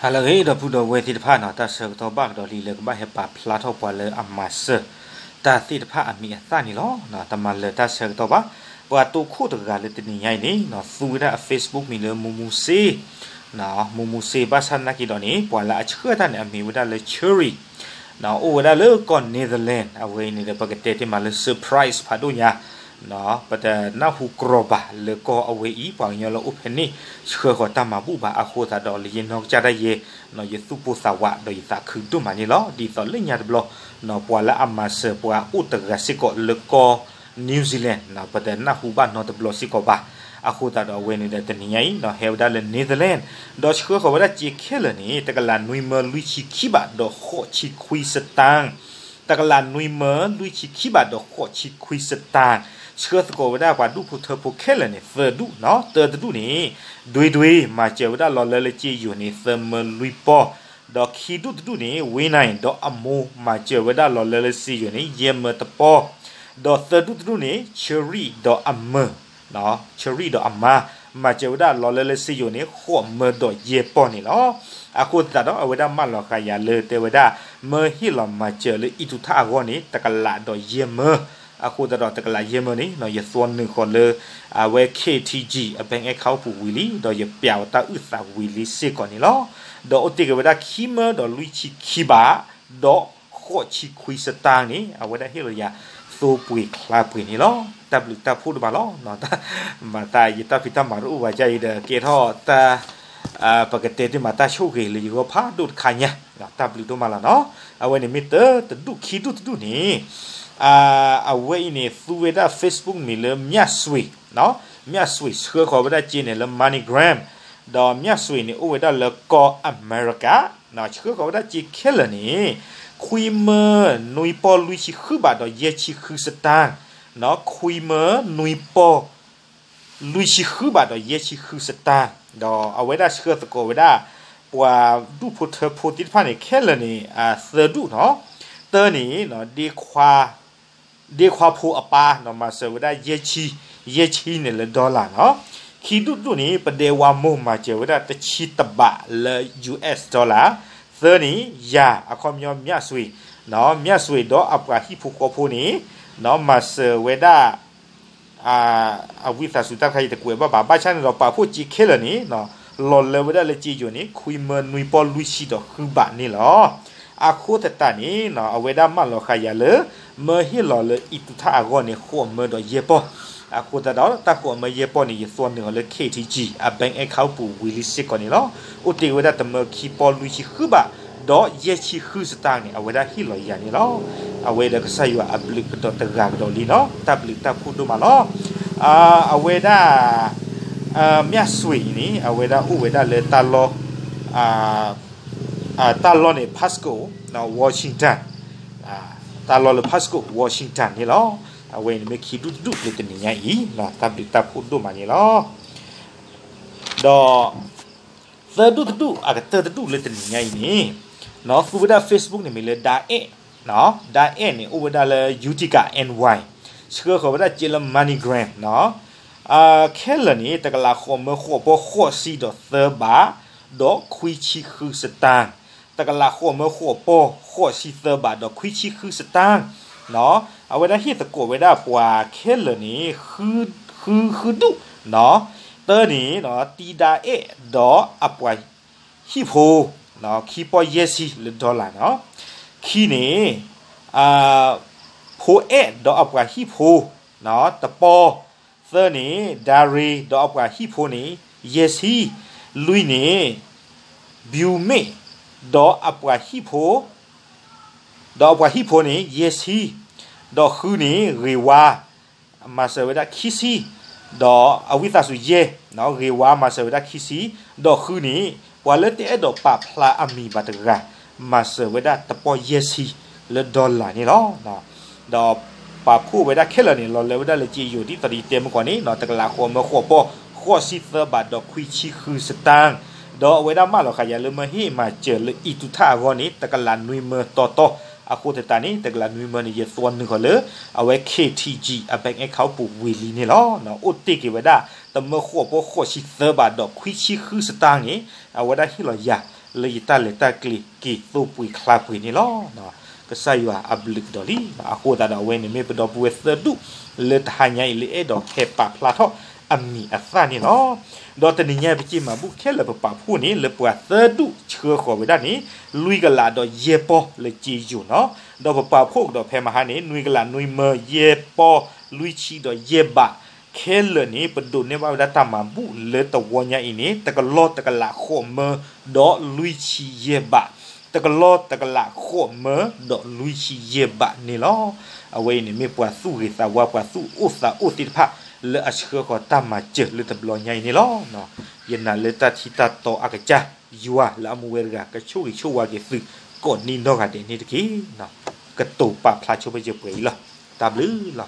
ဟါလၢအဂ့ၤ ဒီပုၢ်ဒီဝဲၢ်သ့ၣ်တဖၣ်နီၤ, တၢ်ဆၢကတီၢ်ဘၣ်ကဒီးလံ လၢကဘၣ်ဟဲပာ်ဖျါထီၣ်ပှၤလၢအမၤစၢၤတၢ်သ့ၣ်တဖၣ်အမံၤအသၣ်န့ၣ်လီၤ. တမၤလၢၤတၢ်ဆၢကတီၢ်ဘၣ်. ပှၤတိခိၣ်တဂၤလၢတနံၤညါအံၤန့ၣ် သူဝဲဒၣ်အ Facebook မံၤလၢမူမူစ့, မူမူစ့ ဘၣ်ဆၣ်သနာ်က့ဒီးန့ၣ် ပှၤလၢအဆှၢတၢ်န့ၣ် အမံၤဝဲဒၣ်လၢ Cherry, အိၣ်ဝဲဒၣ်လၢကီၢ် Netherlands. အဝဲအံၤန့ၣ်ဒီး ပကတဲတ့ၢ်မးလၢ surprise ဖးဒိၣ်ညါ ပတနၢ်ဟူကြီၤဘၣ်လၢကီၢ်အဝဲအံၤ ပှၤကညီလၢအိၣ်ဖဲန့ၣ် ဆှၢဃီၤတၢ်မၤဘူၣ်ဘၣ်. အဃိသတးဒီး လၢယနီၢ်ကစၢ်ဒၣ်ယဲ ယသူၣ်ပိၢ်သးဝး ဒီးယသးခုဒိၣ်မးန့ၣ်လီၤ. ဒ်သိးလၢညါတဘျီ ပှၤလၢအမၤစၢၤပှၤအိၣ်တဂၤစ့ၢ်ကီးလၢကီၢ် New Zealand ပတနၢ်ဟူဘၣ်နီတဘျီစ့ၢ်ကီးဘၣ်. အဃိသတးဒီး အဝဲန့ၣ်ဒီးတနံၤညါအံၤ ဟဲဝဲဒၣ်လၢ Netherlands ဒီးဆှၢဃီၤဝဲဒၣ်စ့ခဲလၢာ်န့ၣ် တကလးနွံမၢလွံၢ်ဆံခံဘးဒီးဃိးဆံခွံစတၢၢ် တကလးနွံမၢလွံၢ်ဆံခံဘးဒီးဃိးဆံခွံစတၢၢ်, ဆှၢသကိးဝဲဒၣ်ပှၤဒူၣ်ဖိထၢဖိခဲလၢာ်န့ၣ် သၢဒူၣ်နီၤ. တၢတဒူၣ်န့ၣ် ဒွ့ဒွ့ မၤစၢၤဝဲဒၣ်လီၤလၢလၢက့ယိာ်န့ၣ် သၢမၢလွံၢ်ပီၢ်, ဒီးခံဒူၣ်တဒူၣ်န့ၣ် ဝ့နၤဒီးအမိၢ် မၤစၢၤဝဲဒၣ်လီၤလၢလၢစ့ယိာ်န့ၣ် ယဲၢ်မၢတပီၢ်, ဒီးသၢဒူၣ်တဒူၣ်န့ၣ် ဆၢရံၣ်ဒီးအမၢ ဆၢရံၣ်ဒီးအမါ မၤစၢၤဝဲဒၣ်လီၤလၢလၢစ့ယိာ်န့ၣ် ဃိးမၢဒီးယဲၢ်ပီၢ်န့ၣ်လီၤ. အဃိသတးဒီး အဝဲဒၣ်မၢလီၤဃာ်ယၤလၢတဲဝဲဒၣ် မၢဟ့ၣ်လီၤမၤစၢၤလၢအံၤတူၢ်ထၣ်အဂီၢ်န့ၣ် တကလးဒီးယဲၢ်မၢ, အဃိသတးဒီးတကလးယဲၢ်မၢန့ၣ် ယသွီနုာ်ဃီၤလၢ အဝဲ K T G အ bank account ပူၤဝံၤလံ ဒီးယပျးအီၤတၢ်အုၣ်သးဝံၤလံစ့ၢ်ကီးန့ၣ်လီၤ. ဒီးအိၣ်တ့ၢ်က့ၤဝဲဒၣ်ခံမၢဒီးလွံၢ်ဆံခံဘး ဒီးဃိးဆံခွံစတၢၢ်န့ၣ် အဝဲဒၣ်ဟ့ၣ်လီၤယၤ သိပှ့ၤချါပှ့ၤန့ၣ်လီၤ. တၢ်ဘျုးတၢ်ဖှိၣ်ဒိၣ်မးလီၤ. မၤသးယတၢ်ဖံးတၢ်မၤတအိၣ်ဘၣ်ဒ်အံၤဒီး ကဲထီၣ်တၢ် ပကတဲတ့ၢ်မးတၢ်ဆိၣ်ဂ့ၤလၢယဂီၢ်ဖးဒိၣ်တခါညါ, တၢ်ဘျုးဒိၣ်မးလီၤနီၤ. အဝဲန့ၣ်မ့ၢ်တၢတဒူၣ် ခံဒူၣ်တဒူၣ်န့ၣ် အဝဲအံၤန့ၣ် သူဝဲဒၣ် Facebook မံၤလၢ မြတ်ဆွေ, မြတ်ဆွေ ဆှၢဃီၤဝဲဒၣ်စ့န့ၣ်လၢ MoneyGram, ဒီး မြတ်ဆွေ န့ၣ် အိၣ်ဝဲဒၣ်လၢကီၢ်အမဲရကၤ, ဆှၢဃီၤဝဲဒၣ်စ့ခဲလၢာ်န့ၣ် ခွံမၢနွံပီၢ်လွံၢ်ဆံဃုဘးဒီးယဲၢ်ဆံဃုစတၢၢ်, ခွံမၢနွံပီၢ် လွံၢ်ဆံဃုဘးဒီးယဲၢ်ဆံဃုစတၢၢ်, ဒီးအဝဲဒၣ်ဆှၢသကိးဝဲဒၣ် ပှၤဒူၣ်ဖိထၢဖိသ့ၣ်တဖၣ်န့ၣ် ခဲလၢာ်န့ၣ် သၢဒူၣ်နီၤ. တၢန့ၣ် ဒ့ခွါဖိအပၢ်နီၤ မၤစၢၤဝဲဒၣ် ယဲၢ်ဆံ, ယဲၢ်ဆံန့ၣ်လၢ dollar နီၤ. ခံဒူၣ်တဒူၣ်န့ၣ် ပဒဲဝါမိၢ် မၤစၢၤဝဲဒၣ်တဆံတဘးလၢ U S dollar. သၢန့ၣ် ယၤ အခီပညီ မြတ်ဆွေ, မြတ်ဆွေ ဒီးအပှၤဟံၣ်ဖိဃီဖိန့ၣ် မၤစၢၤဝဲဒၣ် အဝံသးစူၤတၢ်တခါအံၤတကွဲးဘၣ်ဘၣ်, ဘၣ်ဆၣ်န့ၣ်ဒီးပာ်ဖှိၣ်စ့ခဲလၢာ်န့ၣ် လီၤလၢဝဲဒၣ်လၢစ့ယိာ်န့ၣ် ခွံမၢနွံပီၢ်လွံၢ်ဆံဒီးဃုဘးန့ၣ်လီၤ. အဃိသတးန့ၣ် အဝဲဒၣ်မၢလီၤဃာ်ယၤလၢ မၢဟ့ၣ်လီၤလၢအံၤတူၢ်ထၣ်အဂီၢ်န့ၣ် ဃိးမၢဒီးယဲၢ်ပီၢ်, အဃိသတးဒီး တၢ်ဃိးမၢယဲၢ်ပီၢ်န့ၣ် ယသွီနုာ်အီၤလၢ K T G အ bank account ပူၤဝံၤလံစ့ၢ်ကီးန့ၣ်လီၤ. အိၣ်တ့ၢ်ဝဲဒၣ်တမၢခံပီၢ်လွံၢ်ဆံဃုဘး ဒီးယဲၢ်ဆံဃုစတၢၢ်န့ၣ် အဝဲဒၣ်ဟ့ၣ်လီၤယၤန့ၣ်လီၤ. အဝဲဒီးကစၢ်ယွၤအဘျုးကဒီးတဂၤကဒီးလံနီၤ, တၢ်ဘျုးတၢ်ဖှိၣ်ဒိၣ်မးလီၤ. အဝဲဒၣ် မြတ်ဆွေ အံၤန့ၣ် အဝဲဒၣ်အိၣ်ဝဲဒၣ်လၢတၢ်လီၢ် တၢ်လီၢ်န့ၣ် Pasco, Washington, တၢ်လီၢ်လၢ Pasco, Washington န့ၣ်လီၤ. အဝဲအံၤန့ၣ်မ့ၢ်ခံဒူၣ်တဒူၣ်လၢတနံၤညါအံၤ, တၢ်ဘျုးတၢ်ဖှိၣ်ဒိၣ်မးန့ၣ်လီၤ. ဒီး သၢဒူၣ်တဒူၣ်အကတၢၢ်တဒူၣ်လၢတနံၤညါအံၤန့ၣ်, သူဝဲဒၣ် Facebook န့ၣ်မ့ၢ်လၢ ဒၣ်အဲၣ်, ဒၣ်အဲၣ်န့ၣ် အိၣ်ဝဲဒၣ်လၢ Utica, N Y, ဆှၢဃီၤဝဲဒၣ်စ့လၢ MoneyGram နီၤ. ခဲလၢာ်န့ၣ် တကလးဃိးမၢဃိးပီၢ်ဃိးဆံဒီးသၢဘး ဒီးခွံဆံဃုစတၢၢ်, တကလးဃိးမၢဃိးပီၢ်ဃိးဆံသၢဘး ဒီးခွံဆံဃုစတၢၢ်. အဝဲဒၣ်ဟ့ၣ်သကိးဝဲဒၣ်ပှၤခဲလၢာ်န့ၣ် ဃု, ဃုဒူၣ်နီၤ. တၢန့ၣ် တံဒၣ်အဲၣ် ဒီးအပှၤဟံၣ်ဖိ ခံပီၢ်ယဲၢ်ဆံလၢ dollar နီၤ. ခံန့ၣ် ဖိအဲၣ်ဒီးအပှၤဟံၣ်ဖိ တပီၢ်. သၢန့ၣ် ဒၤရ့ၤ ဒီးအပှၤဟံၣ်ဖိန့ၣ် ယဲၢ်ဆံ. လွံၢ်န့ၣ် ဘံမ့ၣ် ဒီးအပှၤဟံၣ်ဖိ ဒီးအပှၤဟံၣ်ဖိန့ၣ် ယဲၢ်ဆံ, ဒီးဃုန့ၣ် ဂ့ၤဝါ မၤစၢၤဝဲဒၣ်ခံဆံ, ဒီးအဝံသးစူၤယဲၢ်, ဂ့ၤဝါမၤစၢၤဝဲဒၣ်ခံဆံ, ဒီးဃုန့ၣ် ပှၤလၢတအဲၣ်ဒိးပာ်ဖျါအမံၤဘၣ်တဂၤ မၤစၢၤဝဲဒၣ်တပီၢ်ယဲၢ်ဆံလၢ dollar န့ၣ်လီၤ. ဒီးပာ်ဖှိၣ်ဝဲဒၣ်ခဲလၢာ်န့ၣ် လီၤလၢဝဲဒၣ်လၢစ့ယိၤ ဒ်သိးဒီးယတဲမုၢ်ကီၢ်န့ၣ် တကလးဃိးမၢဃိးပီၢ်ဃိးဆံသၢဘး ဒီးခွံဆံဃုစတၢၢ်, ဒီးအဝဲဒၣ်မၢလီၤဃာ်ယၤလၢမၢဟ့ၣ်မၤစၢၤလၢအံၤတူၢ်ထၣ်အဂီၢ်န့ၣ် တကလးနွံမၢတီတီ, အဃိသတးန့ၣ် တကလးနွံမၢန့ၣ် ယသွီနုာ်ဃီၤလၢ အဝဲ K T G အ bank account ပူၤဝံၤလံန့ၣ်လီၤ. အိၣ်တ့ၢ်က့ၤဝဲဒၣ် တမၢဃိးပီဃိးဆံသၢဘးဒီးခွံဆံဃုစတၢ်န့ၣ် အဝဲဒၣ်ဟ့ၣ်လီၤယၤ လၢယတၢ်လဲၤတၢ်ကျဲၤက့ၤသိပှ့ၤချါပှ့ၤန့ၣ်လီၤ. ကစၢ်ယွၤအဘျုးကဒီးလံ. အဃိသတးဒီးအဝဲန့ၣ်မ့ၢ်ပဒီပုၢ်ဝဲၢ်သၢဒူၣ် လၢတဟါညါအံၤလၢအဲၣ်ဒိးဟဲပာ်ဖျါထီၣ်အမံၤအသၣ်န့ၣ်လီၤ. ဒီးတနံၤညါပစ့မၤဘူၣ်ခဲလၢာ်ပပာ်ဖှိၣ်န့ၣ် လၢပှၤသၢဒူၣ်ဆှၢဃီၤဝဲဒၣ်န့ၣ် လွံၢ်ကလးဒီးယဲၢ်ပီၢ်လၢက့ယိၤနီၤ. ဒီးပပာ်ဖှိၣ်ကဒီးဖဲမဟါန့ၣ် နွံကလးနွံမၢယဲၢ်ပီၢ်လွံၢ်ဆံဒီးယဲၢ်ဘး ခဲလၢာ်န့ၣ် ပဒိးန့ၢ်ဘၣ်ဝဲဒၣ်တၢ်မၤဘူၣ်လၢတဝီညါအံၤန့ၣ် တကလီၢ်တကလးဃိးမၢဒီးလွံၢ်ဆံယဲၢ်ဘး, တကလီၢ်တကလးဃိးမၢဒီးလွံၢ်ဆံယဲၢ်ဘးန့ၣ်လီၤ. အဝဲအံၤန့ၣ်မ့ၢ်ပှၤသူၣ်ဂ့ၤသးဝါ ပှၤသူၣ်အိၣ်သးအိၣ်သ့ၣ်တဖၣ် လၢအဆှၢဃီၤတၢ်မၤစၢၤလၢတဘျီညါအံၤန့ၣ်လီၤ. ယနာ်လၢတၢ်ထံတၢ်တီအကစၢ် ယွၤလၢအမူဝဲတဂၤ ကဆိၣ်ဂ့ၤဆိၣ်ဝါက့ၤသု ကိးနံၤနီၢ်ဂၤဒဲးန့ၣ်တက့ၢ်. ကတိၤပာ်ဖျါဆိပာ်စၢၤပှဲၤအံၤလီၤ. တၢ်ဘျုးလီၤ.